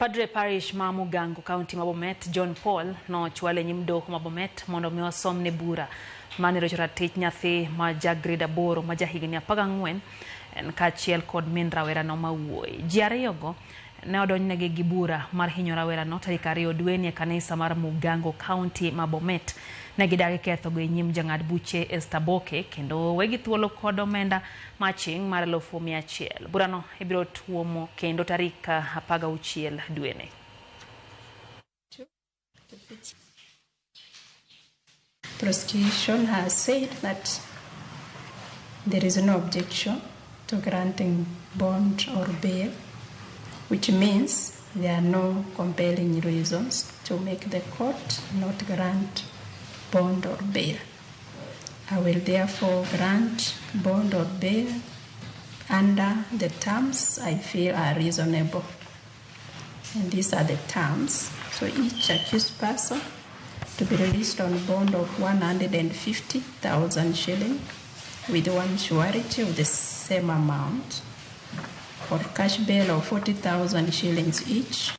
Padre Parish ma Mugango, County ma Bomet, John Paul nochwal e nyim doho ma Bomet mondo mi osomne bura mane rocho ratich nyathi ma ja grade 8 ma jahigni 14 en kaachiel kod min rawerano ma wuoyi. Ji ariyogo ne odonjnegi gi bura mar hinyo rawerano tarik 2 dweni e kanisa mar Mugango, County ma Bomet. Ne gidagi kethogo e nyim jang'ad buche Esther Boke kendo wegi thuolo kod omenda maching' mar 100,000. Burano ibiro tuomo kendo tarik 16 dweni. Prosecution has said that there is no objection to granting bond or bail, which means there are no compelling reasons to make the court not grant bond or bail. I will therefore grant bond or bail under the terms I feel are reasonable. And these are the terms. So each accused person to be released on bond of 150,000 shillings with one surety of the same amount, or cash bail of 40,000 shillings each.